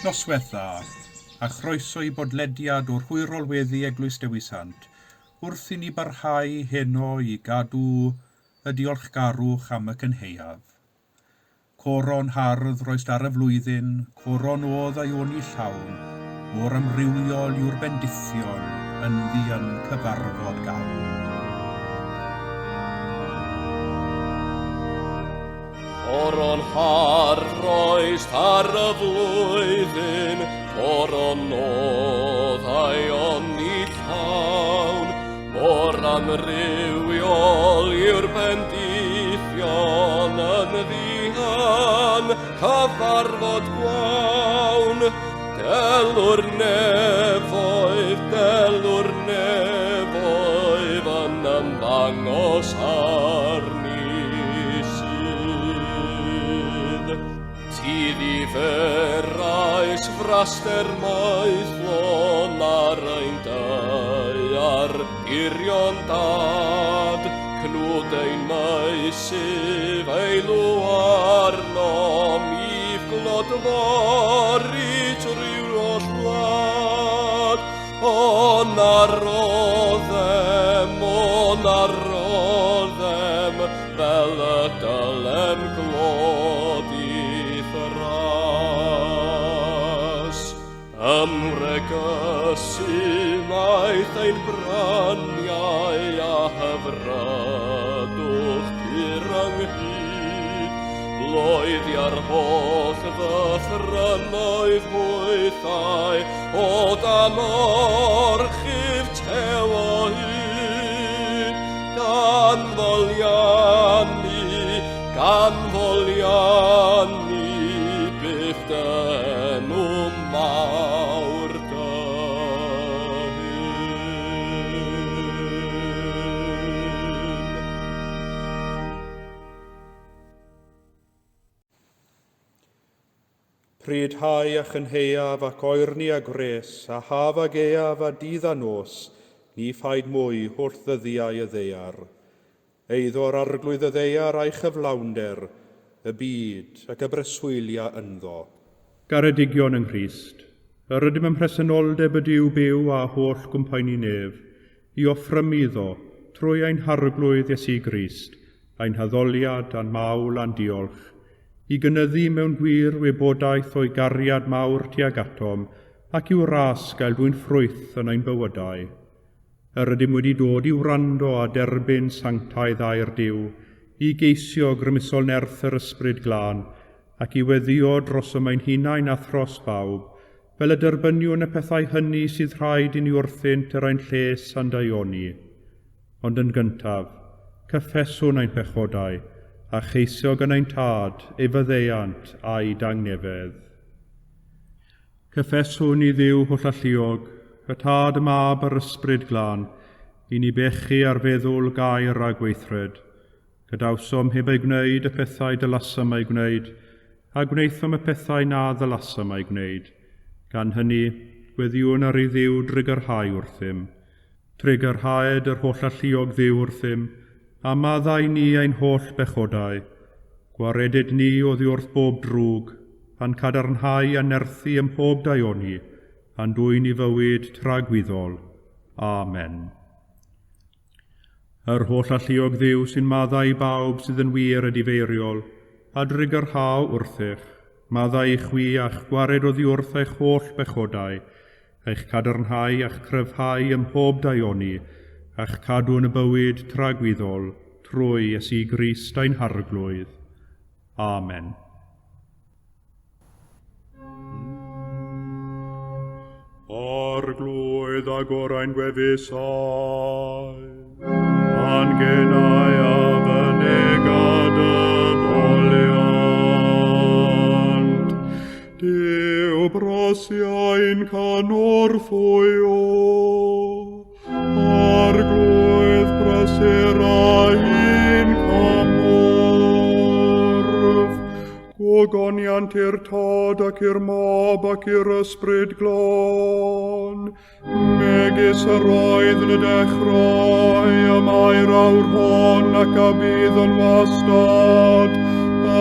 Noswaith dda, a chroeso i bodlediad o'r hwyrol weddi Eglwys Dewi Sant, wrth i ni barhau heno i gadw y diolchgarwch am y cynhaeaf. Coron hardd roist ar y flwyddyn, coron o ddaioni llawn, mor amrywiol yw'r bendithion ynddi yn cyfarfod gawn. Coron hardd roist ar y flwyddyn, coron o ddaioni llawn, mor amrywiol yw'r bendithion yn ddihan cyfarfod gwawn. Delw'r nefoedd, delw'r nefoedd yn ymddangos arni sydd. Ti ddiferais fraster maethlon ar ein daear dirion dad, cnwd ein maesyf eilw arnom i'th glodfori trwy'r holl wlad. O na roddem, o na roddem, fel y dylem glod i'th ras. Ymwregysu wnaeth ein bryniau a hyfrydwch pur ynghyd, bloeddia'r holl ddyffrynnoedd hwythau o dan orchudd tew o hyd. Gan foliannu, gan foliannu, byth dy enw mawr dy hun. Pryd hau a chynhaeaf ac oerni a gwres, a haf a gaeaf a dydd a nos, ni phaid mwy holl ddyddiau y ddaear. Eiddo'r Arglwydd y ddaear a'i chyflawnder, y byd, ac y breswylia ynddo. Garedigion yng Nghrist, yr ydym ym mhresenoldeb y Duw byw a holl gwmpaeni nef, i offrymu iddo, trwy ein Harglwydd Iesu Grist, ein haddoliad a'n mawl a'n diolch, i gynyddu mewn gwir wybodaeth o'i gariad mawr tuag atom, ac i'w ras gael dwyn ffrwyth yn ein bywydau. Yr ydym wedi dod i wrando a derbyn sanctaidd air Duw, i geisio grymusol nerth yr Ysbryd Glân, ac i weddïo drosom ein hunain a thros bawb, fel y derbyniwn y pethau hynny sydd rhaid i ni wrthynt er ein lles a'n daioni. Ond yn gyntaf, cyffeswn ein pechodau, a cheisio gan ein Tad ei faddeuant a'i dangnefedd. Cyffeswn i Dduw hollalluog, y Tad, y Mab a'r Ysbryd Glân, i ni bechu ar feddwl, gair a gweithred. Gadawsom heb eu gwneud y pethau dylasom eu gwneud, a gwnaethom y pethau na ddylasom eu gwneud. Gan hynny, gweddïwn ar i Dduw drugarhau wrthym. Trugarhaed yr hollalluog Dduw wrthym, a maddau ni ein holl bechodau. Gwareded ni oddi wrth bob drwg, a'n cadarnhau a nerthu ym mhob daioni, a'n dwyn i fywyd tragwyddol. Amen. Yr hollalluog Dduw sy'n maddau i bawb sydd yn wir edifeiriol, a drugarhau wrthych, maddau i chwi a'ch gwared oddi wrth eich holl bechodau, eich cadarnhau a'ch cryfhau ym mhob daioni, a'ch cadw yn y bywyd tragwyddol, trwy Iesu Grist ein Harglwydd. Amen. Arglwydd agor ein gwefusau, a'n genau a fynega dy foliant. Duw brosiau'n cynorthwyo, Arglwydd brysur ein cymorth. Gogoniant i'r Tad ac i'r Mab ac i'r Ysbryd Glân, megis yr oedd yn y dechrau, y mae'r awr hon ac a bydd yn wastad,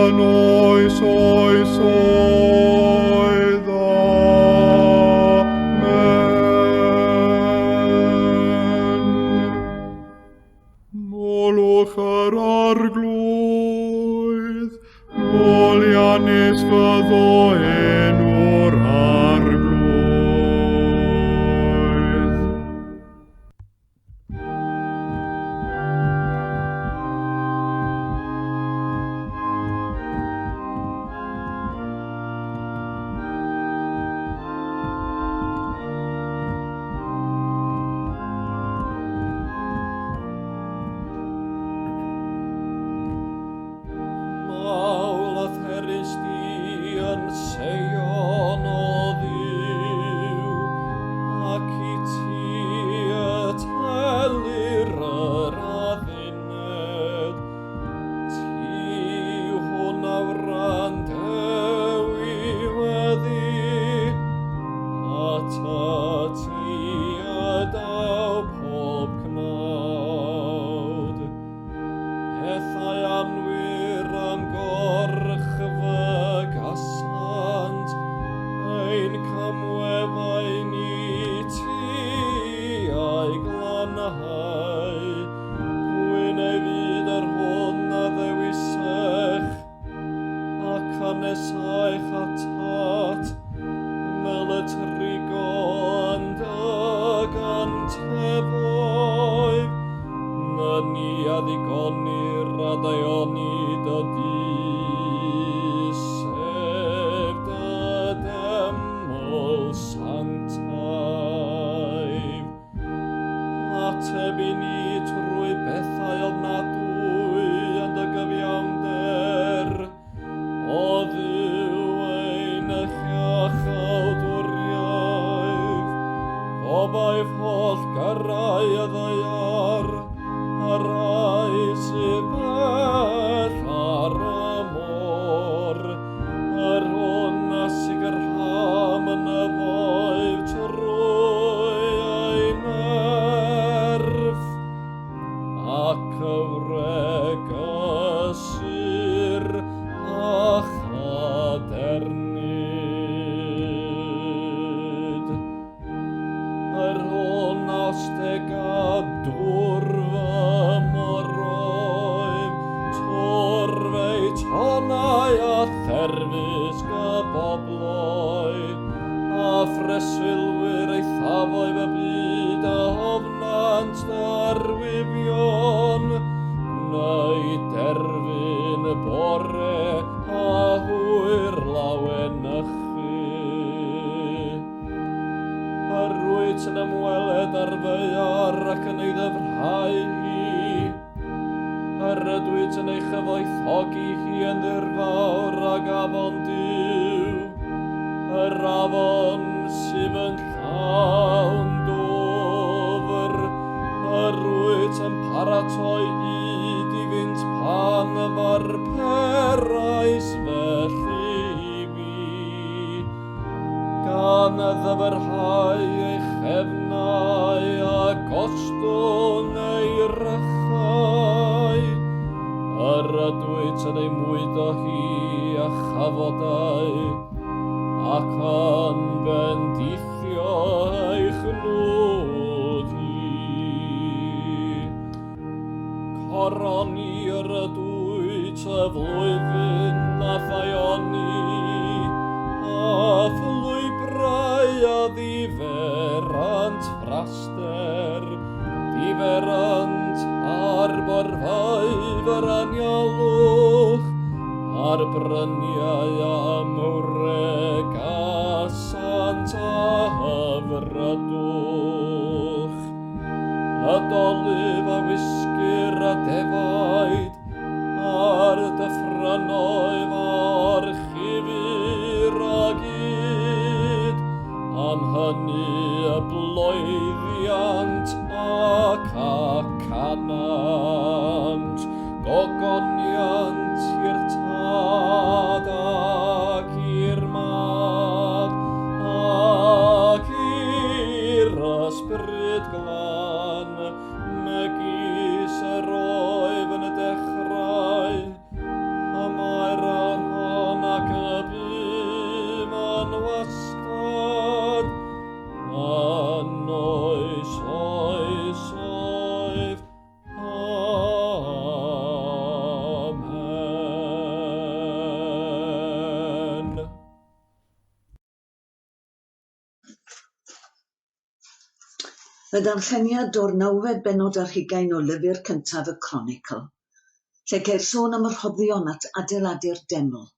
yn oes oes oedd. Bendigedig fyddo enw'r Arglwydd. Mawl a therys di yn Seion o Dduw, ac i ti y telir yr adduned. Ti hwn a wrandew i weddi, atat ti y daw pob cnawd. Pethau anwir am gorchfygasant, ein camweddau ni ti a'i glanhau. Gwyn ei fyd yr hwn a ddewisech, ac a nesaech atat, fel y trigo yn dy gantefoedd. Nyni a ddigonir a daioni dy dŷ, sef dy deml sanctaidd. Ateb i ni trwy bethau ofnadwy yn dy gyfiawnder, o Dduw ein iachawdwriaeth. Gobaith holl gyrrau y ddaear, a rai sydd bell ar y môr, yr hwn a sicrha mynyddoedd trwy ei nerth, ac y wreg y sur a chadernid. Yr hwn a ostega dwrf y moroedd, twrf eu tonnau a therfysg y bobloedd, a phreswylwyr eithafoedd y byd a ofnant d'arwyddion, neu derfyn y bore a hwyr lawenychu. Yr wyt yn ymweled ar ddaear ac yn ei ddyfrhau hi. Yr ydwyt yn ei chyfoethogi hi yn ddirfawr ag afon Duw, yr afon sydd yn llawn dwfr. Yr wyt yn paratoi ŷd iddynt pan farperais felly i fi, gan ddyfrhau ei chefnau a gostwng ei rychau. Yr ydwyt yn ei mwydo hi a chafodau, ac yn bendithio ei chnwd hi. Coroni yr ydwyt y flwyddyn a thaioni, a llwybrau a ddiferant fraster, diferant ar borfaedd yr anialwch, ar bryniau a ymwregasant a hyfrydwch. Y dolyf a wisgir a defaid, a'r dyffrynnoedd a'r chifir ag ŷd, am hynny y bloeddiant ac a canant, gogoniant i'r Tad ac i'r Mab ac i'r Ysbryd Glân, megis yr oedd yn y dechrau, y mae'r awr hon ac y bum yn wastad, yn oes oesoedd. Y darlleniad o'r nawfed bennod ar hugain o lyfr cyntaf y Cronicl, lle ceir sôn am y rhoddion at adeiladu'r deml,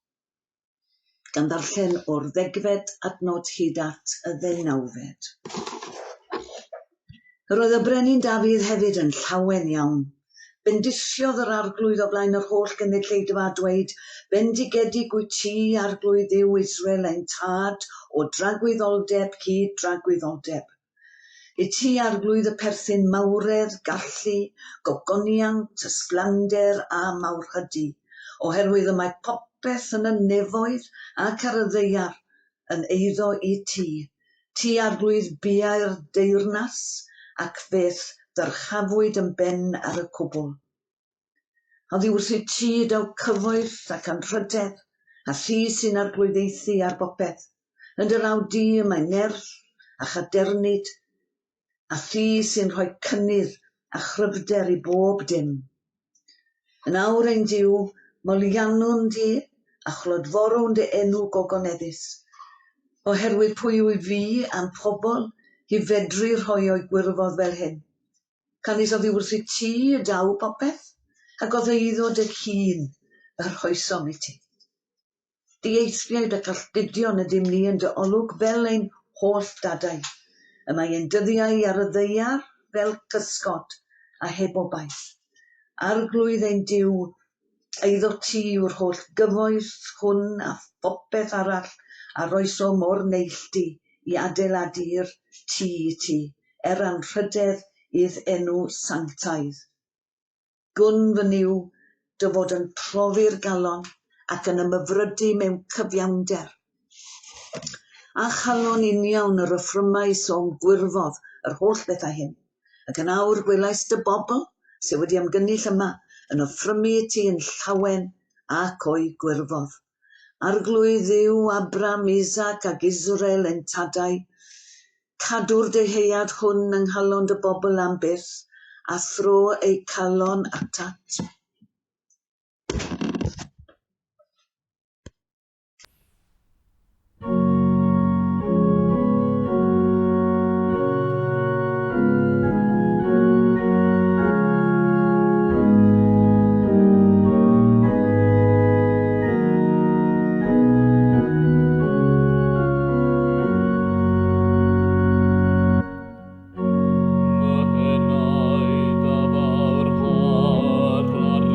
gan ddarllen o'r ddegfed adnod hyd at y ddeunawfed. Yr oedd y brenin Dafydd hefyd yn llawen iawn. Bendithiodd yr Arglwydd o flaen yr holl gynulleidfa a dweud, Bendigedig wyt ti, Arglwydd Dduw Israel ein tad, o dragwyddoldeb hyd dragwyddoldeb. I ti, Arglwydd, y perthyn mawredd, gallu, gogoniant, ysblander a mawrhydi, oherwydd y mae popeth yn y nefoedd ac ar y ddaear yn eiddo i ti. Ti, Arglwydd, biau'r deyrnas, ac fe'th ddyrchafwyd yn ben ar y cwbl. Oddi wrthyt ti y daw cyfoeth ac anrhydedd, a thi sy'n arglwyddiaethu ar bopeth. Yn dy law di y mae nerth a chadernid, a thi sy'n rhoi cynnydd a chryfder i bob dim. Yn awr, ein Duw, moliannwn di a chlodforwn dy enw gogoneddus. Oherwydd pwy wyf fi a'm pobl i fedru rhoi o'u gwirfodd fel hyn? Canys oddi wrthyt ti y daw popeth, ac o'th eiddo dy hun y rhoesom i ti. Dieithriaid ac alltudion ydym ni yn dy olwg fel ein holl dadau. Y mae ein dyddiau ar y ddaear fel cysgod a heb obaith. Arglwydd ein Duw, eiddo ti yw'r holl gyfoeth hwn a phopeth arall a roesom o'r neilltu i adeiladu'r tŷ i ti, er anrhydedd i'th enw sanctaidd. Gwn, fy Nuw, dy fod yn profi'r galon ac yn ymhyfrydu mewn cyfiawnder. A chalon uniawn yr offrymais o'm gwirfodd yr holl bethau hyn. Ac yn awr gwelais dy bobl, sydd wedi ymgynnull yma, yn offrymu i ti yn llawen ac o'u gwirfodd. Arglwydd Dduw Abram, Isaac ac Israel ein tadau, cadw'r deheuad hwn yng nghalon dy bobl am byth, a thro eu calon atat. Fy henaid a fawrha'r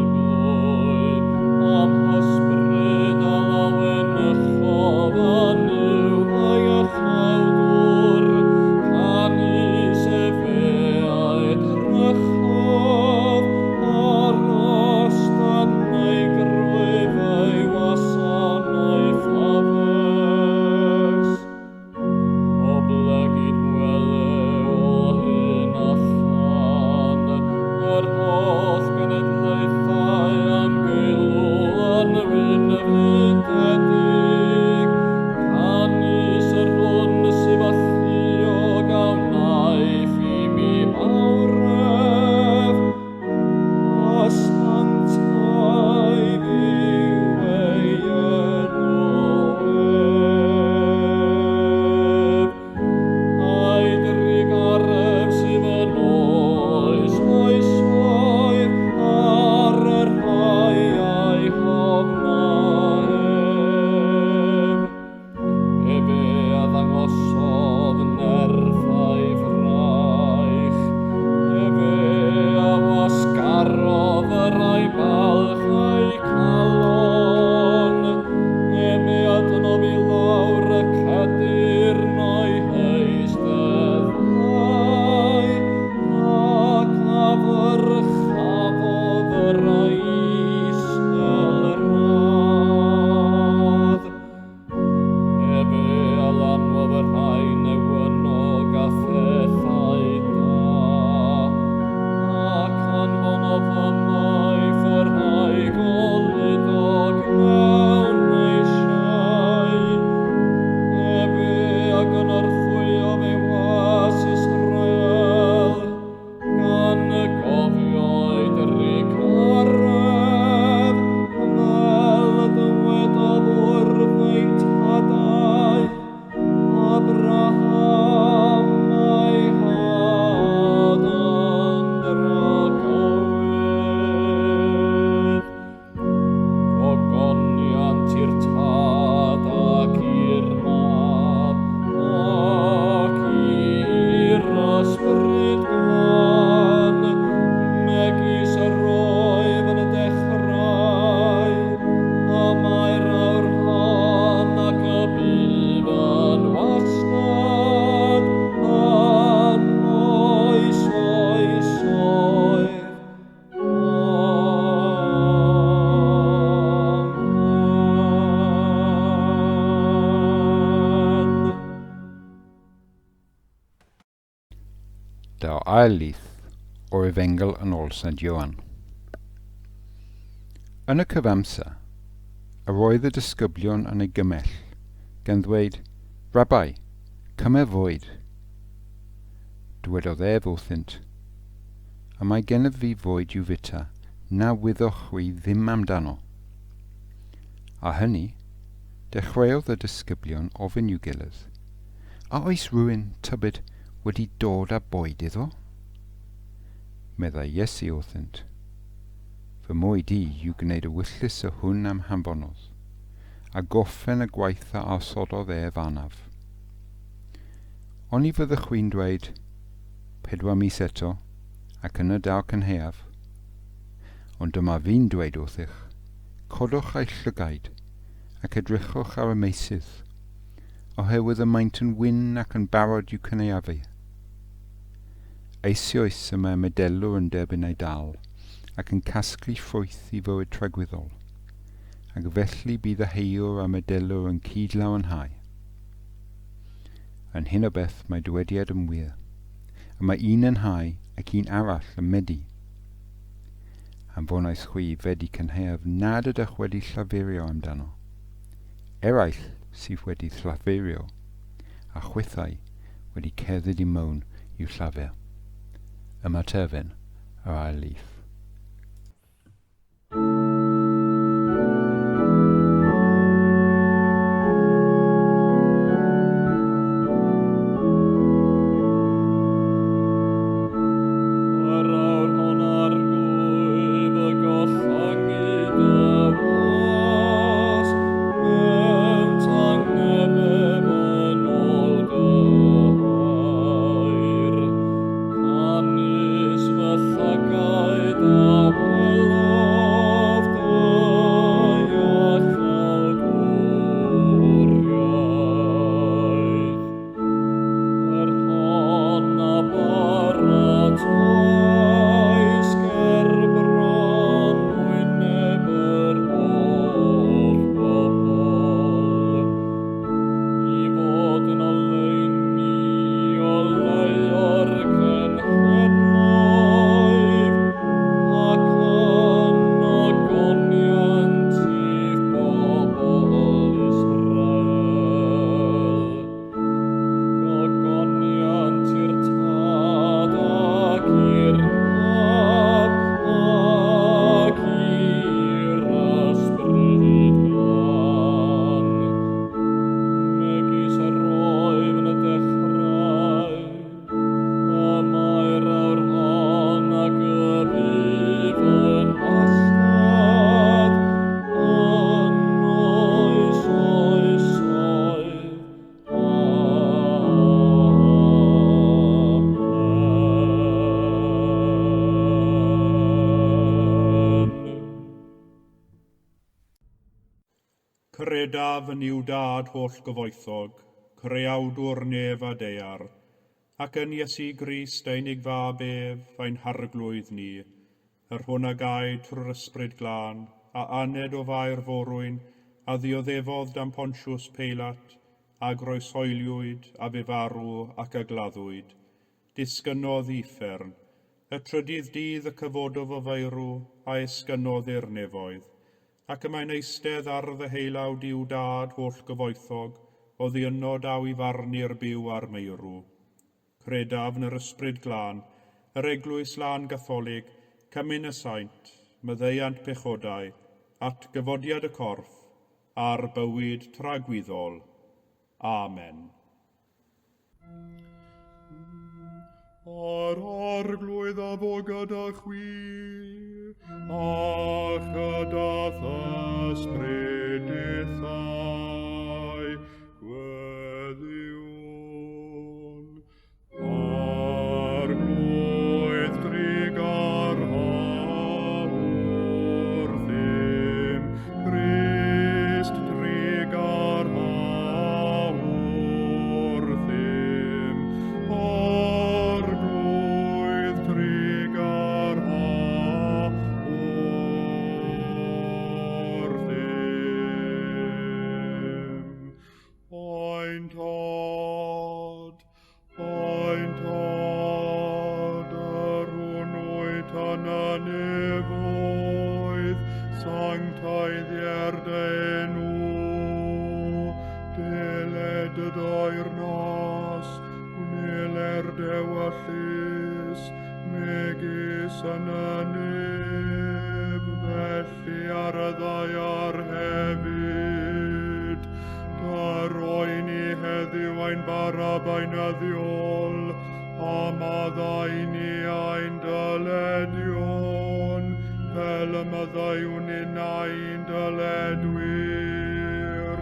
Daw'r ail lith o'r Efengyl yn ôl St Ioan. Yn y cyfamser, yr oedd y disgyblion yn ei gymell, gan ddweud, Rabbi, cymer fwyd. Dywedodd ef wrthynt, Y mae gennyf fi fwyd i'w fwyta na wyddoch chwi ddim amdano. Ar hynny, dechreuodd y disgyblion ofyn i'w gilydd, A oes rhywun, tybed, wedi dod â bwyd iddo? Meddai Iesu wrthynt, Fy mwyd i yw gwneud ewyllys y hwn a'm hanfonodd, a gorffen y gwaith a osododd ef arnaf. Oni fyddech chwi'n dweud, 'Pedwar mis eto, ac yna daw'r cynhaeaf'? Ond dyma fi'n dweud wrthych, codwch eich llygaid, ac edrychwch ar y meysydd, oherwydd y maent yn wyn ac yn barod i'w cynaeafu. Eisoes y mae'r medelwr yn derbyn ei dal, ac yn casglu ffrwyth i fywyd tragwyddol, ac felly bydd y heiwr a'r medelwr yn cyd-lawenhau. Yn hyn o beth mae dywediad yn wir, y mae un yn hau ac un arall yn medi. Anfonais chwi i fedi cynhaeaf nad ydych wedi llafurio amdano. Eraill sydd wedi llafurio, a chwithau wedi cerdded i mewn i'w llafur. Yma terfyn yr ail lith. Yr awr hon Arglwydd y gollyngi dy was, mewn tangnefedd yn ôl dy air. Canys fy llygaid a welodd dy iachawdwriaeth. Yr hon a baratoais ger bron wyneb yr holl bobl, i fod yn oleuni oleuo'r cenhedloedd, ac yn ogoniant i'th bobl Israel. Gogoniant i'r Tad ac i'r Mab ac i'r Ysbryd Glân, megis yr oedd yn y dechrau, y mae'r awr hon ac y bydd yn wastad, yn oes oesoedd. Amen. Credaf yn Nuw Dad holl-gyfoethog, creawdwr nef a daear, ac yn Iesu Grist ei unig fab ef, ein harglwydd ni, yr hwn a gaed trwy'r Ysbryd Glân, a aned o Fair Forwyn, a ddioddefodd dan Pontius Peilat, a groeshoeliwyd, a fu farw ac a gladdwyd. Disgynnodd i uffern. Y trydydd dydd y cyfododd o feirw, a esgynnodd i'r nefoedd. Ac y mae'n eistedd ar ddeheulaw Duw Dad holl-gyfoethog, oddi yno daw i farnu'r byw a'r meirw. Credaf yn yr Ysbryd Glân, yr Eglwys Lân Gatholig, cymun y saint, maddeuant pechodau, atgyfodiad y corff, a'r bywyd tragwyddol. Amen. Yr Arglwydd a fo gyda chwi, a chyda ysbryd dithau. Gweddïwn. Arglwydd drugarha wrthym, Crist drugarha wrthym, Arglwydd drugarha wrthym. yn y nefoedd, sanctaiddier dy enw. Deled y deyrnas, gwneler dewyllys, megis yn y nef, felly ar y ddaear hefyd. Daroi ni heddiw ein bara beunyddiol, a maddau ni ein dyledion, fel y maddeuwn ninnau'n dyledwyr,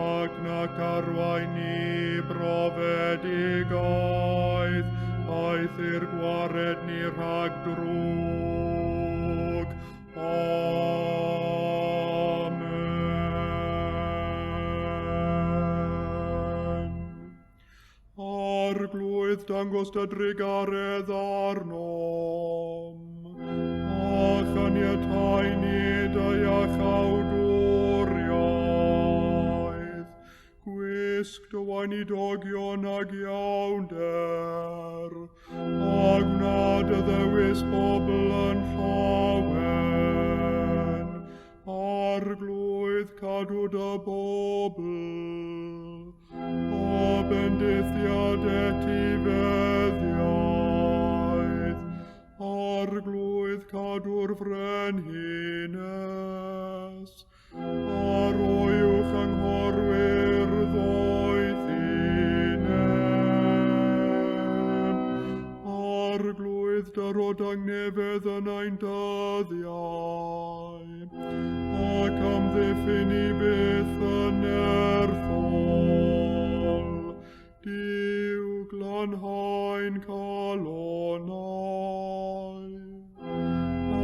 ac nac arwain ni brofedigaeth, aeth i'r gwared ni rhag drwg. Amen. Arglwydd, dangos dy drugaredd arnom, a chaniatáu ni dy iachawdwriaeth. Gwisg dy weinidogion ag iawnder, a gwna dy ddewis bobl yn llawen. Arglwydd, cadw dy bobl, a bendithiad etifeddiaeth. Arglwydd, cadw'r frenhines, a roi uwch anghorwyr ddoethineb. Arglwydd, dyro dangnefedd yn ein dyddiau, ac amddiffyn i byth yn nerthol. Duw, glanhau'n calonnau,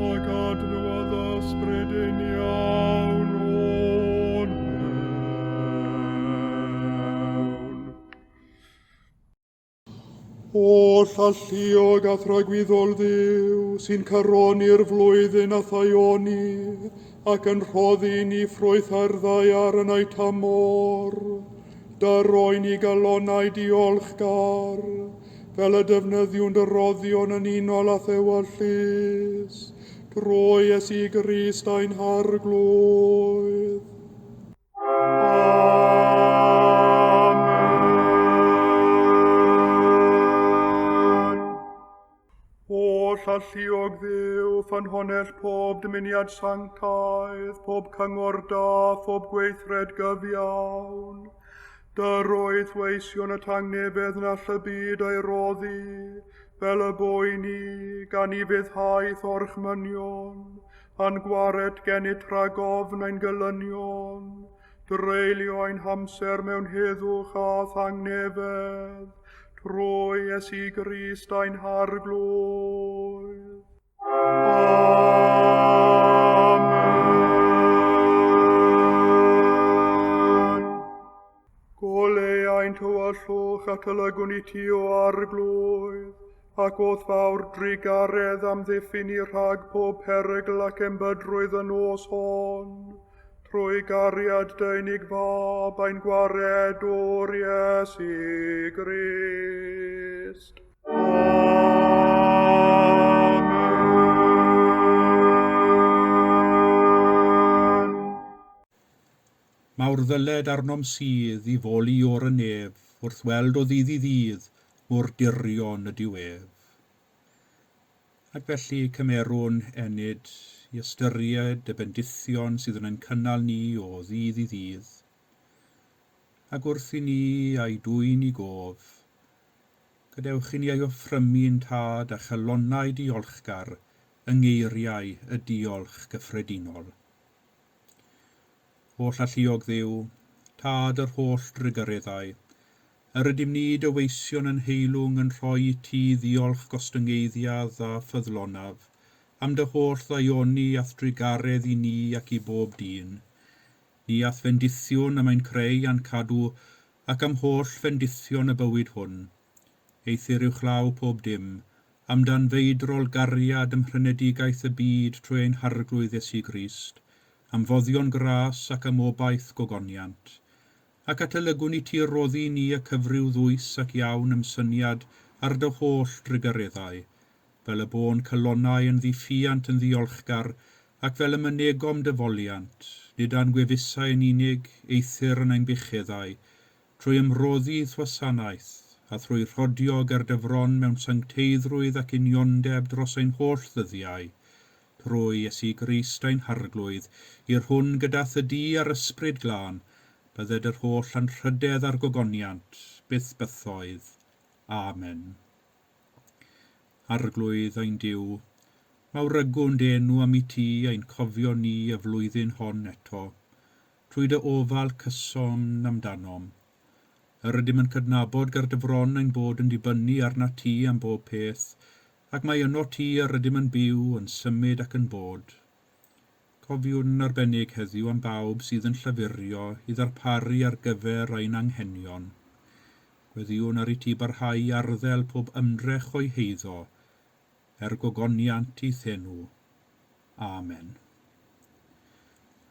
ac adnewyddu ysbryd uniawn o'n mewn. Holl alluog a thragwyddol Dduw, sy'n coroni'r flwyddyn a thaioni, ac yn rhoddi ni ffrwyth ar ddaear yn ei tymor, dyroi ni galonnau diolchgar, fel y defnyddiwn dy roddion yn unol â thewyllys, trwy Iesu Grist ein Harglwydd. Amen. Holl alluog Dduw, ffynhonnell pob dymuniad sanctaidd, pob cyngor da, phob gweithred gyfiawn, dyroedd weision y tangnefedd na all y byd ei roddi, fel y boi ni, gan i fyddhaeth orchmynion, a'n gwared gennyt rhag ofn ein gelynion, dreulio ein hamser mewn heddwch a thangnefedd, trwy Iesu Grist ein Harglwydd. Amen. Goleu ein tywyllwch ac olygwn i ti o Arglwydd, ac o'th fawr drugaredd amddiffyn ni rhag pob perygl ac embydrwydd y nos hon, trwy gariad dy unig fab ein gwaredwr Iesu Grist. Amen. Mawr ddyled arnom sydd i foli o'r y nef, wrth weld o ddydd i ddydd, mor dirion ydyw ef. Ac felly cymerwn ennyd i ystyried y bendithion sydd yn ein cynnal ni o ddydd i ddydd, ac wrth i ni a'i dwyn i gof, gadewch i ni ei offrymu'n tad a chalonnau diolchgar yng ngeiriau y diolch gyffredinol. Holl alluog Dduw, tad yr holl drugareddau, yr ydym ni dy weision yn heilwng yn rhoi i ti ddiolch gostyngeiddiad a ffyddlonaf, am dy holl ddaioni a'th drugaredd i ni ac i bob dyn. Ni a'th fendithiwn am ein creu a'n cadw, ac am holl fendithion y bywyd hwn. Eithr uwchlaw pob dim, am dan feidrol gariad ym mhrynedigaeth y byd trwy ein Harglwydd Iesu Grist, am foddion gras ac am obaith gogoniant. Ac atolygwn i ti roddi ni y cyfryw ddwys ac iawn ymsyniad ar dy holl drugareddau, Fel y bo'n calonnau yn ddiffuant yn ddiolchgar, ac fel y mynegom dy foliant, nid a'n gwefusau yn unig, eithr yn ein bucheddau, trwy ymroddi i'th wasanaeth, a thrwy rhodio ger dy fron mewn sancteiddrwydd ac uniondeb dros ein holl ddyddiau, trwy Iesu Grist ein Harglwydd, i'r hwn gyda thydi a'r Ysbryd Glân, bydded yr holl anrhydedd a'r gogoniant, byth bythoedd. Amen. Arglwydd ein Duw, mawrygwn dy enw am i ti ein cofio ni y flwyddyn hon eto, trwy dy ofal cyson amdanom. Yr ydym yn cydnabod ger dy fron ein bod yn dibynnu arnat ti am bob peth, ac mai ynot ti yr ydym yn byw, yn symud ac yn bod. Cofiwn yn arbennig heddiw am bawb sydd yn llafurio i ddarparu ar gyfer ein anghenion. Gweddïwn ar i ti barhau i arddel pob ymdrech o'i heiddo, er gogoniant i'th enw. Amen.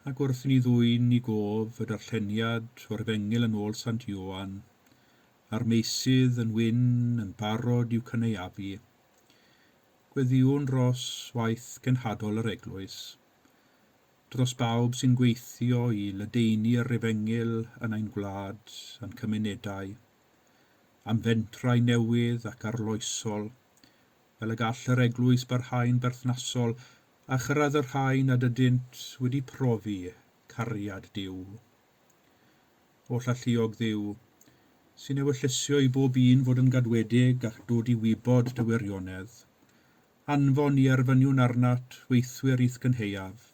Ac wrth i ni ddwyn i gof y darlleniad o'r Efengyl yn ôl Sant Ioan, a'r meysydd yn wyn yn barod i'w cynaeafu, Gweddïwn dros waith cenhadol yr Eglwys, dros bawb sy'n gweithio i ledaenu'r Efengyl yn ein gwlad a'n cymunedau, am fentrau newydd ac arloesol, fel y gall yr Eglwys barhau'n berthnasol a chyrraedd y rhai nad ydynt wedi profi cariad Duw. Oll alluog Dduw, sy'n ewyllysio i bob un fod yn gadwedig ac dod i wybod dy wirionedd. Anfon i erfyniwn arnat weithwyr i'th gynhaeaf,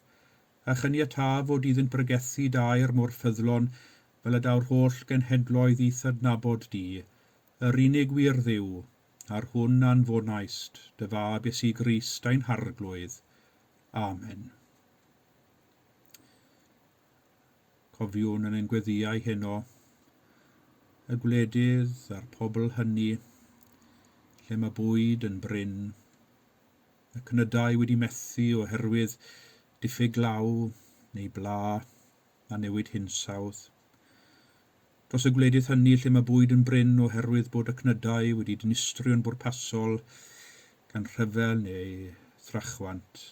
a chaniatâ fod iddynt bregethu dair mor ffyddlon fel y daw'r holl genhedloedd i'th adnabod di, yr unig wir Dduw, a'r hwn anfonaist dy Fab Iesu Grist ein Harglwydd. Amen. Cofiwn yn ein gweddïau heno y gwledydd a'r pobl hynny lle mae bwyd yn brin, y cnydau wedi methu oherwydd diffyg glaw neu bla a newid hinsawdd. Dros y gwledydd hynny lle mae bwyd yn brin oherwydd bod y cnydau wedi dinistrio'n bwrpasol gan rhyfel neu thrachwant.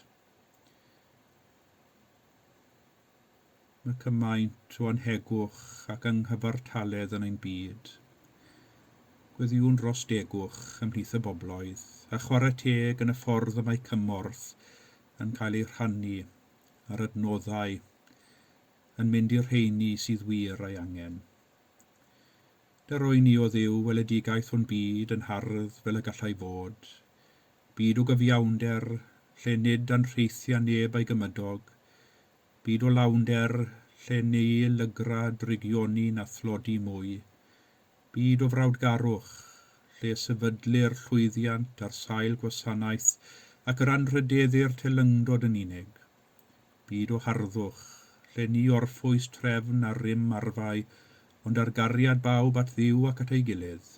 Mae cymaint o anhegwch ac anghyfartaledd yn ein byd. Gweddïwn dros degwch ymhlith y bobloedd, a chwarae teg yn y ffordd y mae cymorth yn cael ei rhannu a'r adnoddau yn mynd i'r rheini sydd wir ei angen. Dyroi ni o Dduw weledigaeth o'n byd yn hardd fel y gallai fod, byd o gyfiawnder lle nid anrheithia neb a'i gymydog, Byd o lawnder, lle ni lygra drygioni na thlodi mwy. Byd o frawdgarwch, lle sefydlir llwyddiant ar sail gwasanaeth ac yr anrhydeddir teilyngdod yn unig. Byd o harddwch, lle ni orffwys trefn a rym arfau, ond ar gariad bawb at Dduw ac at ei gilydd.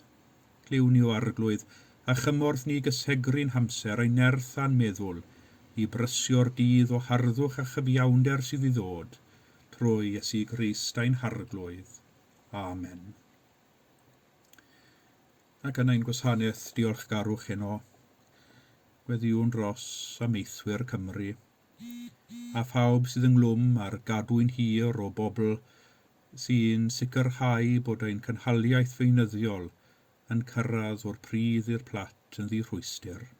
Clyw ni, O Arglwydd, a chymorth ni gysegru'n hamser, ein nerth a'n meddwl, i brysio'r dydd o harddwch a chyfiawnder sydd i ddod, trwy Iesu Grist ein Harglwydd. Amen. Ac yn ein gwasanaeth diolchgarwch heno, gweddïwn dros amaethwyr Cymru, a phawb sydd ynghlwm â'r gadwyn hir o bobl sy'n sicrhau bod ein cynhaliaeth feunyddiol yn cyrraedd o'r pridd i'r plat yn ddi-rhwystr.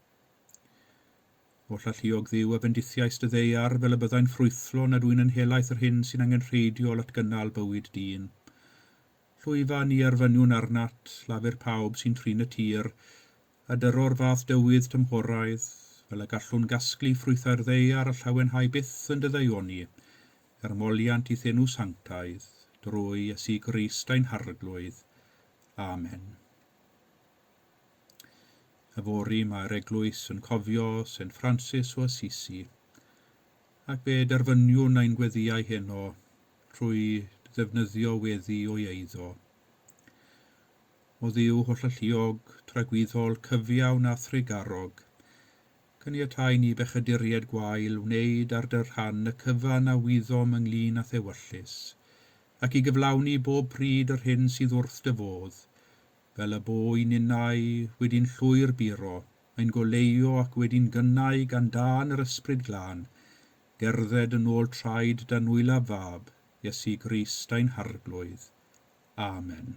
Oll alluog Dduw a bendithiais dy ddaear fel y byddai'n ffrwythlon a dwyn yn helaeth yr hyn sy'n angenrheidiol at gynnal bywyd dyn. Llwyfa ni erfyniwn arnat, lafur pawb sy'n trin y tir, a dyro'r fath dywydd tymhoraidd, fel y gallwn gasglu ffrwythau'r ddaear a llawenhau byth yn dy ddaioni, er moliant i'th enw sanctaidd, drwy Iesu Grist ein Harglwydd. Amen. Yfory mae'r eglwys yn cofio Saint Francis o Assisi, ac fe derfyniwn ein gweddïau heno trwy ddefnyddio weddi o'i eiddo. O Dduw hollalluog, tragwyddol, cyfiawn a thrugarog, caniatau ni bechaduriaid gwael wneud ar dy rhan y cyfan a wyddom ynglŷn â'th ewyllys, ac i gyflawni bob pryd yr hyn sydd wrth dy fodd, fel y bo i ninnau wedi'n llwyr buro, Ein goleuo ac wedi'n gynnau gan dân yr Ysbryd Glân, gerdded yn ôl traed dy anwylaf Fab, Iesu Grist ein Harglwydd. Amen.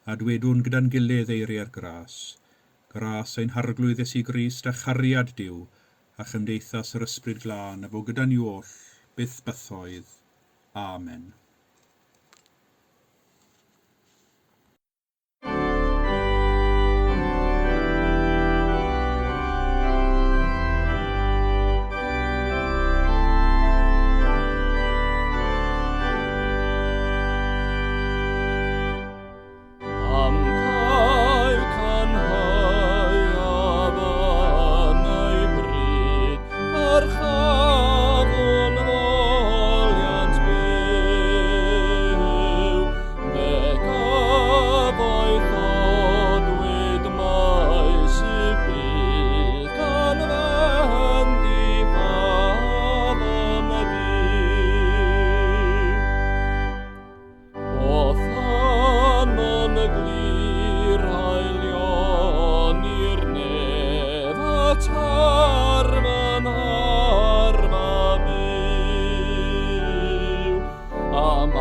A dwedwn gyda'n gilydd eiriau'r gras. Gras ein Harglwydd Iesu Grist a chariad Duw, a chymdeithas yr Ysbryd Glân a fo gyda ni oll, byth bythoedd. Amen. Am cael cynhaeaf yn ei bryd, dyrchafwn foliant byw. Fe gyfoethodwyd maes y byd gan fendith afon Duw. O than yn glir haelioni'r nef, y terfyn arfa byw. Am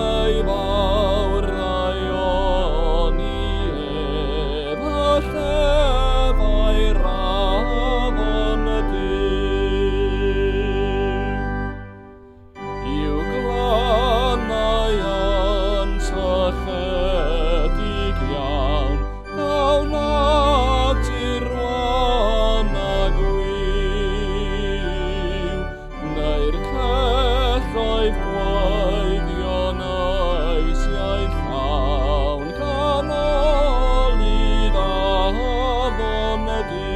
ei fawr ddaioni ef, y llefau'r afon Duw. I'w glannau yn sychedig iawn, daw natur wan a gwiw. Neu'r celloedd gwaeddion eisiau llawn, canolydd afon Duw.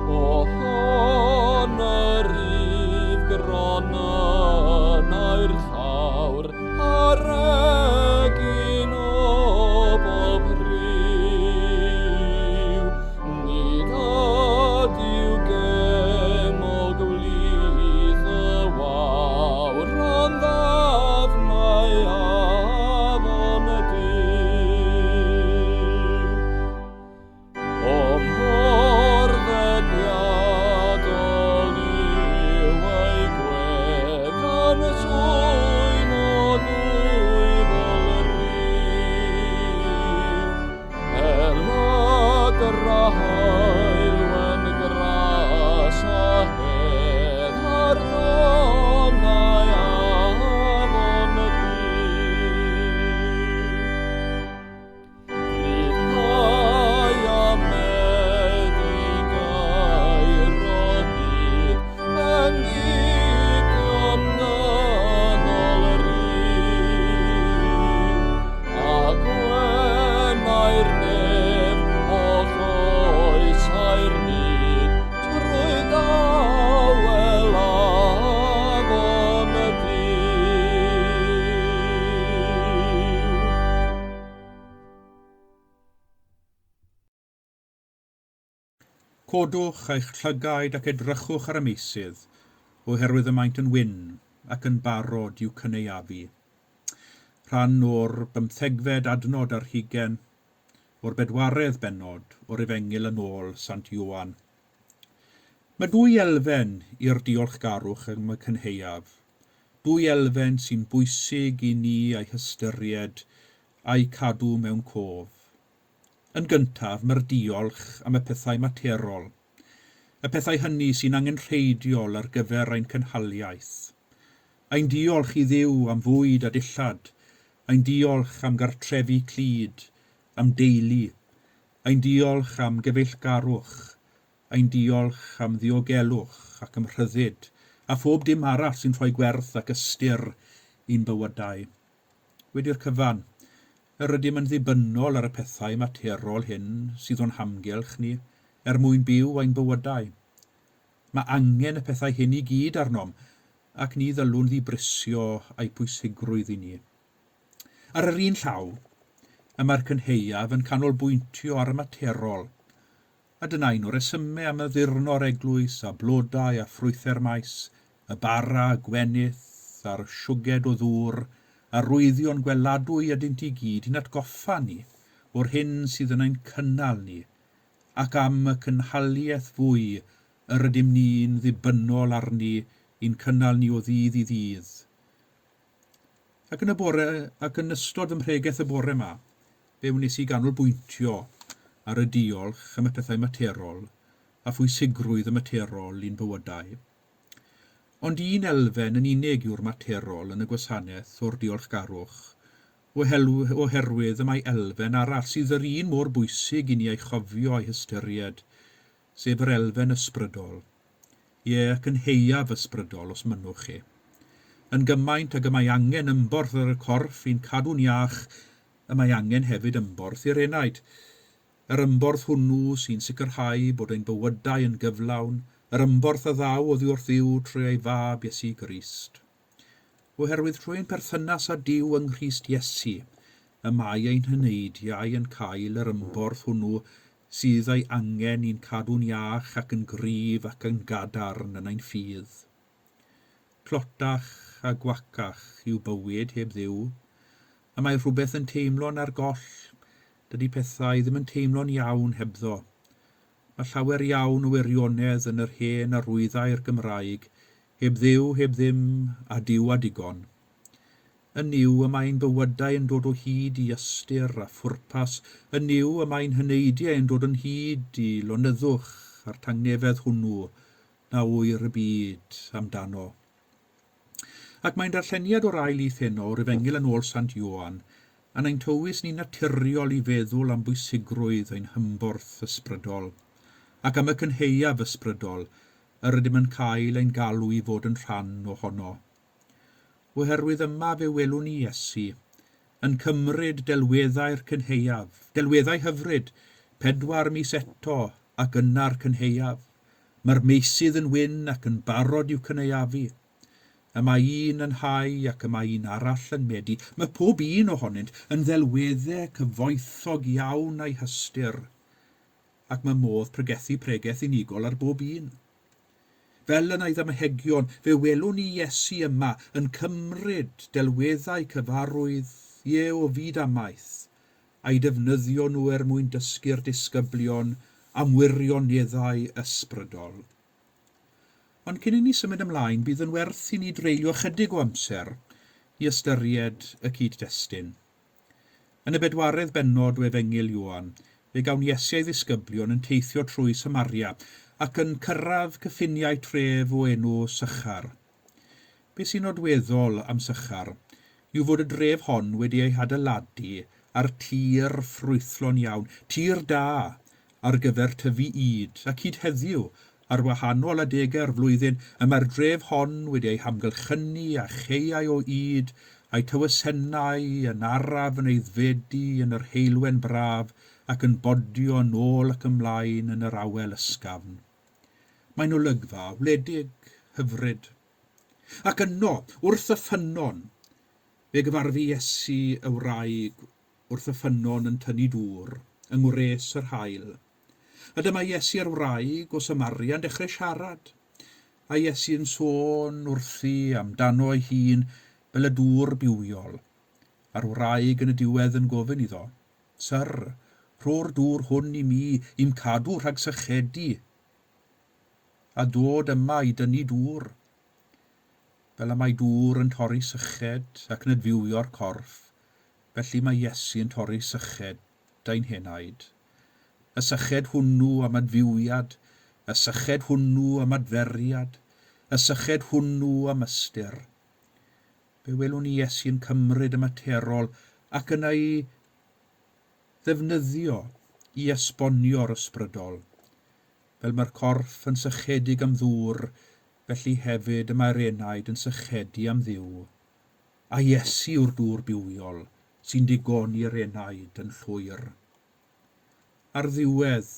O hon yr uf gronynau'r llawr, a'r egin o bob rhyw. Nid ydyw gemog wlith y wawr, ond ddafnau afon Duw. O mor ddeniadol yw ei gwedd, gan swyn o ddwyfol ryw. Pelydr a heulwen gras a hedd, ar donnau afon Duw. Rhyddhau a medi gair o hyd, bendithion dynol ryw. A gwenau'r nef holl oesau'r byd, trwy dawel afon Duw. Codwch eich llygaid ac edrychwch ar y meysydd, oherwydd y maent yn wyn ac yn barod i'w cynaeafu. Rhan o'r 15fed adnod ar hugain, o'r 4edd bennod o'r Efengyl yn ôl Sant Ioan. Mae dwy elfen i'r diolchgarwch ym y cynhaeaf. Dwy elfen sy'n bwysig i ni ei hystyried a'i cadw mewn cof. Yn gyntaf, mae'r diolch am y pethau materol, y pethau hynny sy'n angenrheidiol ar gyfer ein cynhaliaeth. Ein diolch i Dduw am fwyd a dillad, ein diolch am gartrefi clyd, am deulu, ein diolch am gyfeillgarwch, ein diolch am ddiogelwch ac am rhyddid, a phob dim arall sy'n rhoi gwerth ac ystyr i'n bywydau. Wedi'r cyfan, yr ydym yn ddibynnol ar y pethau materol hyn sydd o'n hamgylch ni er mwyn byw ein bywydau. Mae angen y pethau hyn i gyd arnom, ac ni ddylwn ddibrisio eu pwysigrwydd i ni. Ar yr un llaw, y mae'r cynhaeaf yn canolbwyntio ar y materol, a dyna un o'r resymau am addurno'r eglwys a blodau a ffrwythau'r maes, y bara, gwenith a'r siwged o ddŵr, a rwyddion gweladwy ydynt i gyd i'n atgoffa ni o'r hyn sydd yn ein cynnal ni, ac am y cynhaliaeth fwy yr ydym ni'n ddibynnol arni i'n cynnal ni o ddydd i ddydd. Ac yn y bore, ac yn ystod fy mhregeth y bore yma, fe wnes i ganolbwyntio ar y diolch am y pethau materol a phwysigrwydd y materol i'n bywydau. Ond un elfen yn unig yw'r materol yn y gwasanaeth o'r diolchgarwch, oherwydd y mae elfen arall sydd yr un mor bwysig i ni ei chofio a'i hystyried, sef yr elfen ysbrydol. Ie, ac yn heiaf ysbrydol, os mynnwch chi. Yn gymaint ag y mae angen ymborth ar y corff i'n cadw'n iach, y mae angen hefyd ymborth i'r enaid. Yr ymborth hwnnw sy'n sicrhau bod ein bywydau yn gyflawn, yr ymborth a ddaw oddi wrth Dduw trwy ei Fab Iesu Grist. Oherwydd trwy ein perthynas â Duw yng Nghrist Iesu, y mae ein heneidiau yn cael yr ymborth hwnnw sydd ei angen i'n cadw'n iach ac yn gryf ac yn gadarn yn ein ffydd. Tlotach a gwacach yw bywyd heb Dduw, y mae rhywbeth yn teimlo'n ar goll. Dydy pethau ddim yn teimlo'n iawn hebddo. Mae llawer iawn o wirionedd yn yr hen arwyddau'r Gymraeg, heb Dduw, heb ddim, a Duw a digon. Yn Nuw y mae ein bywydau yn dod o hyd i ystyr a phwrpas, yn Nuw y mae ein heneidiau yn dod yn hyd i lonyddwch a'r tangnefedd hwnnw na ŵyr y byd amdano. Ac mae'n darlleniad o'r ail lith heno o'r Efengyl yn ôl Sant Ioan yn ein tywys ni'n naturiol i feddwl am bwysigrwydd ein hymborth ysbrydol, ac am y cynhaeaf ysbrydol yr ydym yn cael ein galw i fod yn rhan ohono. Oherwydd yma fe welwn ni Iesu yn cymryd delweddau'r cynhaeaf, delweddau hyfryd, 4 mis eto ac yna'r cynhaeaf. Mae'r meysydd yn wyn ac yn barod i'w cynaeafu. Y mae un yn hau ac y mae un arall yn medi. Mae pob un ohonynt yn ddelweddau cyfoethog iawn a'i hystyr, ac mae modd pregethu pregeth unigol ar bob un. Fel yn ei ddamhegion, fe welwn ni Iesu yma yn cymryd delweddau cyfarwydd, ie, o fyd amaeth, a'i defnyddio nhw er mwyn dysgu'r disgyblion am wirioneddau ysbrydol. Ond cyn i ni symud ymlaen, bydd yn werth i ni dreulio ychydig o amser i ystyried y cyd-destun. Yn y bedwaredd bennod o Efengyl Ioan, fe gawn Iesu a'i ddisgyblion yn teithio trwy Samaria ac yn cyrraedd cyffiniau tref o enw Sychar. Be sy'n nodweddol am Sychar yw fod y dref hon wedi ei hadeiladu ar tir ffrwythlon iawn, tir da ar gyfer tyfu ŷd, ac hyd heddiw, ar wahanol adegau'r flwyddyn, y mae'r dref hon wedi ei hamgylchynu â chaeau o ŷd, a'i tywysennau yn araf yn aeddfedu yn yr heulwen braf ac yn bodio yn ôl ac ymlaen yn yr awel ysgafn. Mae'n olygfa wledig, hyfryd. Ac yno, wrth y ffynnon, fe gyfarfu Iesu y wraig wrth y ffynnon yn tynnu dŵr, yng ngwres yr haul. A dyma Iesu a'r wraig o Samaria yn dechrau siarad, a Iesu yn sôn wrthi amdano ei hun fel y dŵr bywiol, a'r wraig yn y diwedd yn gofyn iddo, Syr, rho'r dŵr hwn i mi i'm cadw rhag sychedu, a dod yma i dynnu dŵr. Fel y mae dŵr yn torri syched ac yn adfywio'r corff, felly mae Iesu yn torri syched ein henaid. Y syched hwnnw am adfywiad, y syched hwnnw am adferiad, y syched hwnnw am ystyr. Fe welwn ni Iesu yn cymryd y materol ac yn ei ddefnyddio i esbonio'r ysbrydol. Fel mae'r corff yn sychedig am ddŵr, felly hefyd y mae'r enaid yn sychedu am Dduw. A Iesu yw'r dŵr bywiol sy'n digoni'r enaid yn llwyr. Ar ddiwedd,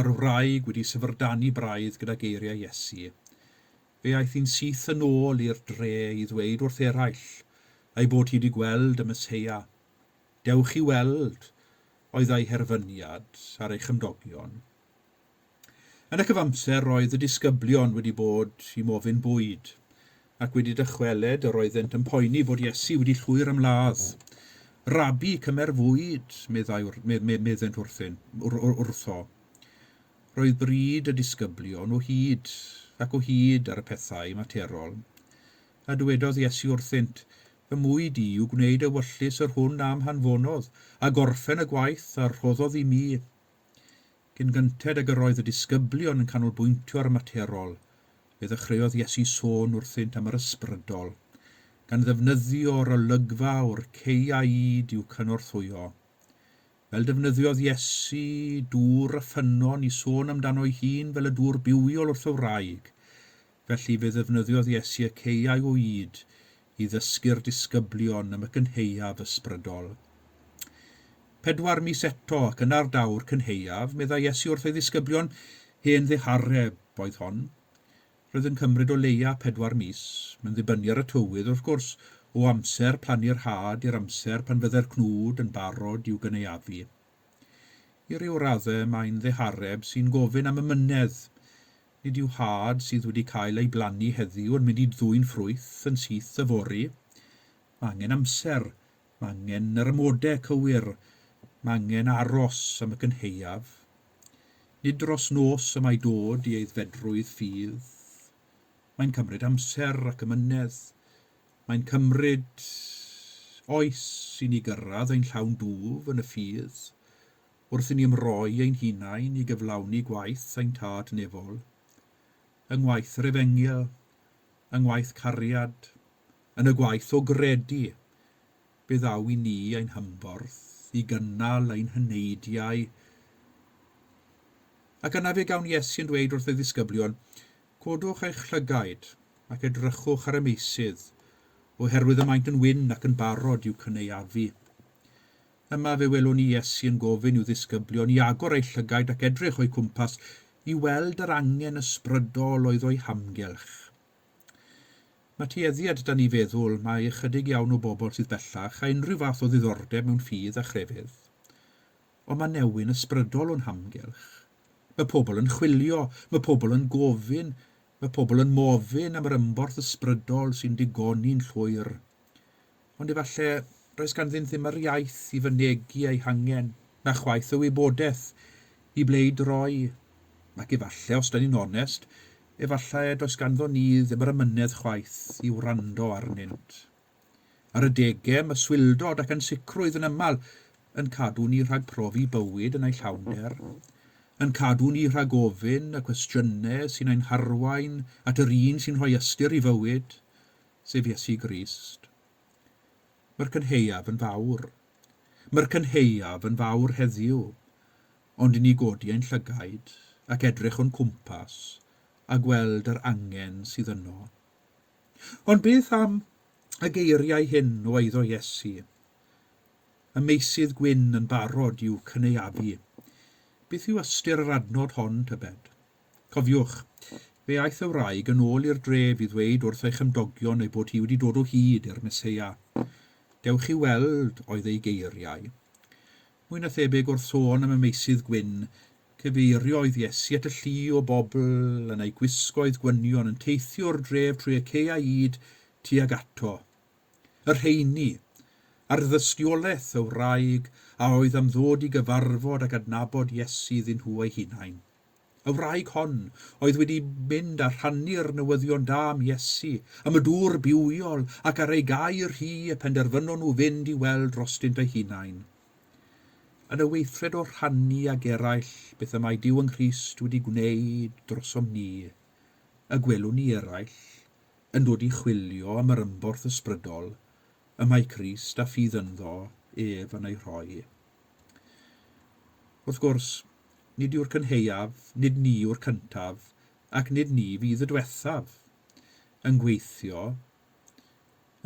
a'r wraig wedi syfrdanu braidd gyda geiriau Iesu, fe aeth hi'n syth yn ôl i'r dre i ddweud wrth eraill ei bod hi wedi gweld y Meseia. Dewch i weld, oedd ei herfyniad ar ei chymdogion. Yn y cyfamser roedd y disgyblion wedi bod i mofyn bwyd, ac wedi dychweled yr oeddent yn poeni fod Iesu wedi llwyr ymladd. Rabi, cymer fwyd, meddai, meddent wrthyn, wrtho. Roedd bryd y disgyblion o hyd ac o hyd ar y pethau materol. A dywedodd Iesu wrthynt, Fy mwyd i yw gwneud ewyllys yr hwn a'm hanfonodd, a gorffen y gwaith a rhoddodd i mi. Cyn gynted ag yr oedd y disgyblion yn canolbwyntio ar y materol, fe ddechreuodd Iesu sôn wrthynt am yr ysbrydol, gan ddefnyddio'r olygfa o'r caeau ŷd i'w cynorthwyo. Fel defnyddiodd Iesu dŵr y ffynnon i sôn amdano'i hun fel y dŵr bywiol wrth y wraig, felly fe ddefnyddiodd Iesu y caeau o ŷd i ddysgu'r disgyblion am y cynhaeaf ysbrydol. 4 mis eto ac yna'r daw'r cynhaeaf, meddai Iesu wrth ei ddisgyblion, hen ddihareb oedd hon. Roedd yn cymryd o leia 4 mis, mae'n ddibynnu ar y tywydd wrth gwrs, o amser plannu'r had i'r amser pan fydde'r cnwd yn barod i'w gynaeafu. I ryw raddau mae'n ddihareb sy'n gofyn am amynedd. Nid yw had sydd wedi cael ei blannu heddiw yn mynd i ddwyn ffrwyth yn syth yfory. Mae angen amser, mae angen yr amodau cywir, mae angen aros am y cynhaeaf. Nid dros nos y mae dod i aeddfedrwydd ffydd. Mae'n cymryd amser ac amynedd. Mae'n cymryd oes i ni gyrraedd ein llawn dwf yn y ffydd, wrth i ni ymroi ein hunain i gyflawni gwaith ein Tad nefol. Yng ngwaith yr efengyl, yng ngwaith cariad, yn y gwaith o gredu, fe ddaw i ni ein hymborth, i gynnal ein heneidiau. Ac yna fe gawn Iesu yn dweud wrth ei ddisgyblion, Codwch eich llygaid ac edrychwch ar y meysydd, oherwydd y maent yn wyn ac yn barod i'w cynaeafu. Yma fe welwn ni Iesu yn gofyn i'w ddisgyblion i agor eu llygaid ac edrych o'u cwmpas i weld yr angen ysbrydol oedd o'u hamgylch. Mae tueddiad 'da ni feddwl mai ychydig iawn o bobl sydd bellach â unrhyw fath o ddiddordeb mewn ffydd a chrefydd. Ond mae newyn ysbrydol o'n hamgylch. Mae pobl yn chwilio, mae pobl yn gofyn, mae pobl yn mofyn am yr ymborth ysbrydol sy'n digoni'n llwyr. Ond efallai does ganddynt ddim yr iaith i fynegi eu hangen, na chwaith y wybodaeth i ble i droi. Ac efallai, os 'da ni'n onest, efallai does ganddo ni ddim yr amynedd chwaith i wrando arnynt. Ar adegau, mae swildod ac ansicrwydd yn aml yn cadw ni rhag profi bywyd yn ei llawnder, yn cadw ni rhag ofyn y cwestiynau sy'n ein harwain at yr un sy'n rhoi ystyr i fywyd, sef Iesu Grist. Mae'r cynhaeaf yn fawr. Mae'r cynhaeaf yn fawr heddiw, ond i ni godi ein llygaid ac edrych o'n cwmpas a gweld yr angen sydd yno. Ond beth am y geiriau hyn o eiddo Iesu? Y meysydd gwyn yn barod i'w cynaeafu. Beth yw ystyr yr adnod hon, tybed? Cofiwch, fe aeth y wraig yn ôl i'r dref i ddweud wrth ei chymdogion ei bod hi wedi dod o hyd i'r Meseia. Dewch i weld, oedd ei geiriau. Mwy na thebyg wrth sôn am y meysydd gwyn, cyfeiriodd Iesu at y llu o bobl yn eu gwisgoedd gwynion yn teithio o'r dref trwy y caeau ŷd tuag ato. Y rheini, ar dystiolaeth y wraig a oedd am ddod i gyfarfod ac adnabod Iesu iddyn nhw eu hunain. Y wraig hon oedd wedi mynd a rhannu'r newyddion da am Iesu, am y dŵr bywiol, ac ar ei gair hi y penderfynon nhw fynd i weld drostynt eu hunain. Yn y weithred o rhannu ag eraill beth y mae Duw yng Nghrist wedi gwneud drosom ni, y gwelwn ni eraill yn dod i chwilio am yr ymborth ysbrydol y mae Crist a ffydd ynddo ef yn ei rhoi. Wrth gwrs, nid yw'r cynhaeaf, nid ni yw'r cyntaf, ac nid ni fydd y diwethaf yn gweithio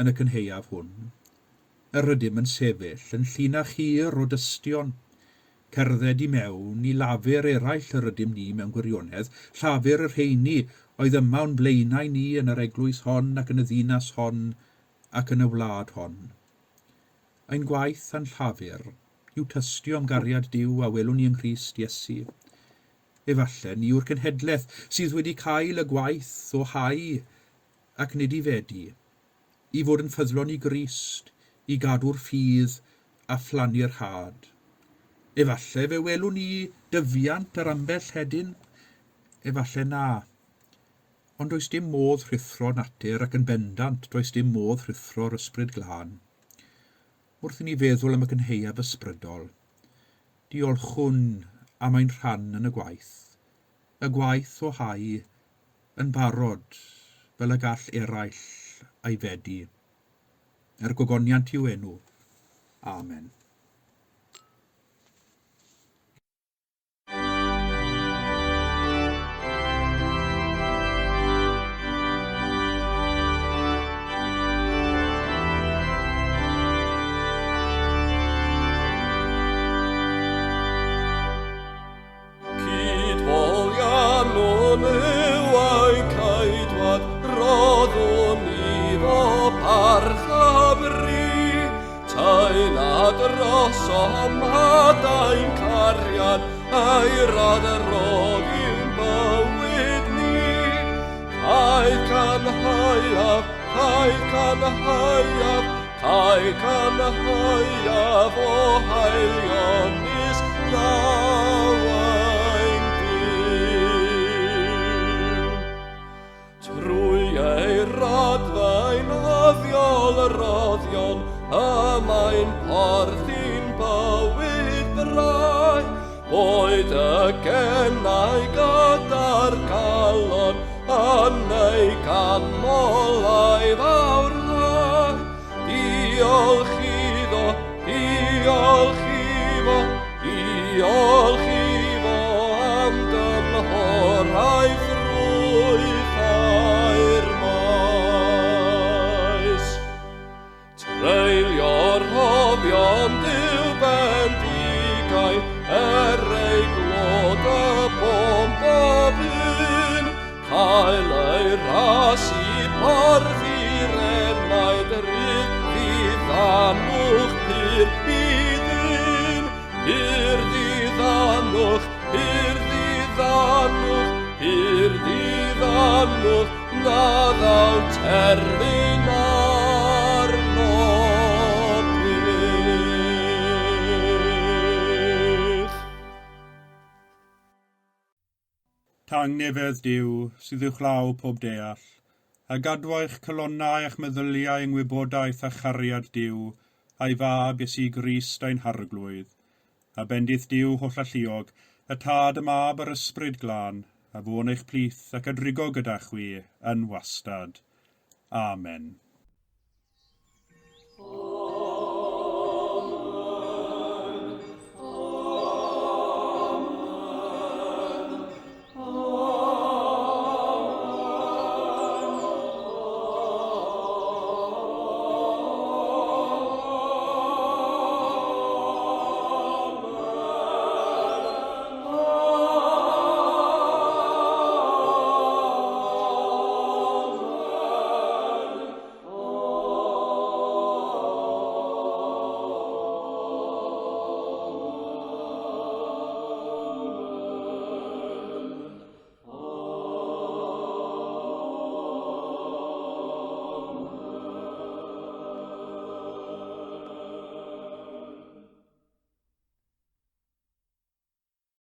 yn y cynhaeaf hwn. Yr ydym yn sefyll yn llinach hir o dystion, cerdded i mewn i lafur eraill yr ydym ni mewn gwirionedd, llafur y rheini oedd yma o'n blaenau ni yn yr eglwys hon ac yn y ddinas hon ac yn y wlad hon. Ein gwaith a'n llafur yw tystio am gariad Duw a welwn ni yng Nghrist Iesu. Efallai ni yw'r cenhedlaeth sydd wedi cael y gwaith o hau ac nid i fedi, i fod yn ffyddlon i Grist, i gadw'r ffydd a phlannu'r had. Efallai fe welwn ni dyfiant ar ambell hedyn, efallai na. Ond does dim modd rhuthro natur ac yn bendant does dim modd rhuthro'r ysbryd glân. Wrth i ni feddwl am y cynhaeaf ysbrydol, diolchwn am ein rhan yn y gwaith. Y gwaith o hau yn barod fel y gall eraill aeddfedu. Er gogoniant i'w enw. Amen. Cydfoliannwn yw ein ceidwad, roddwn iddo parch a bri. Taena drosom hadau'n cariad, a'i rad rodd i'n bywyd ni. Caed canhaeaf, caed canhaeaf, caed canhaeaf o haelionus law ein Duw. Trwy ei radfain oddiol roddion, y mae'n porthi'n bywyd brau. Boed y genau gyda'r galon, yn ei ganmol a'i fawrhau. Diolch iddo, diolch iddo, diolch iddo am dymhorau ffrwythau'r maes. Treulio'r rhoddion Duw bendigaeth, er ei glod y bom bob un, cael ei ras i porthi'r enaid rydd ddiddanwch pur i ddyn. Pur ddiddanwch, pur ddiddanwch, pur ddiddanwch, na ddaw terfyn arno byth. Tangnefedd Duw, sydd uwchlaw pob deall, a gadwa'ch calonnau a'ch meddyliau yng ngwybodaeth a chariad Duw, a'i fab Iesu Grist ein Harglwydd. A bendith Duw hollalluog, y Tad, y Mab a'r Ysbryd Glân, a fo'n eich plith ac a drigo gyda chwi yn wastad. Amen.